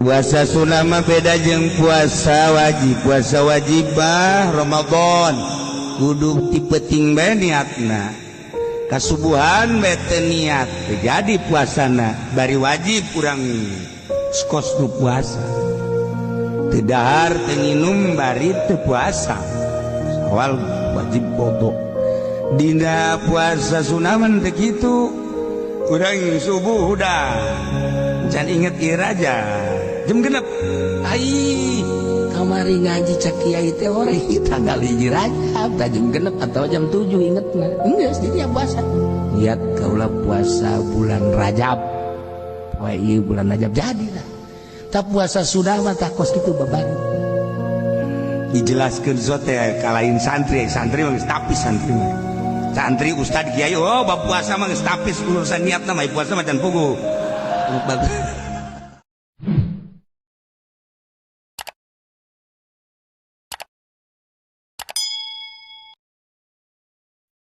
Puasa sunnah mah beda jeung puasa wajib. Puasa wajib mah Ramadan kudu ti peuting bae niatna, kasubuhan bae teu niat teu jadi puasana, bari wajib urang kos nu puasa. Teu dahar, teu nginum, bari teu puasa, awal wajib qadha. Dina puasa sunnah mah teu kitu. Urang subuh udah can inget ieu raja jam 6, ai kamari ngaji cak kiai teh ore tanggal 1 Rajab tah jam 6 atau jam 7 ingetna geus jadi puasa. Niat kaula puasa bulan Rajab poe ieu, bulan Rajab, jadi lah. Tak puasa sudah mah tah kos kitu beban. Dijelaskeun zote kalain santri. Santri mah geus tapis, santri mah, santri, ustad, kiai, oh, bab puasa mah geus tapis urusan niatna mah. Puasa mah can puguh.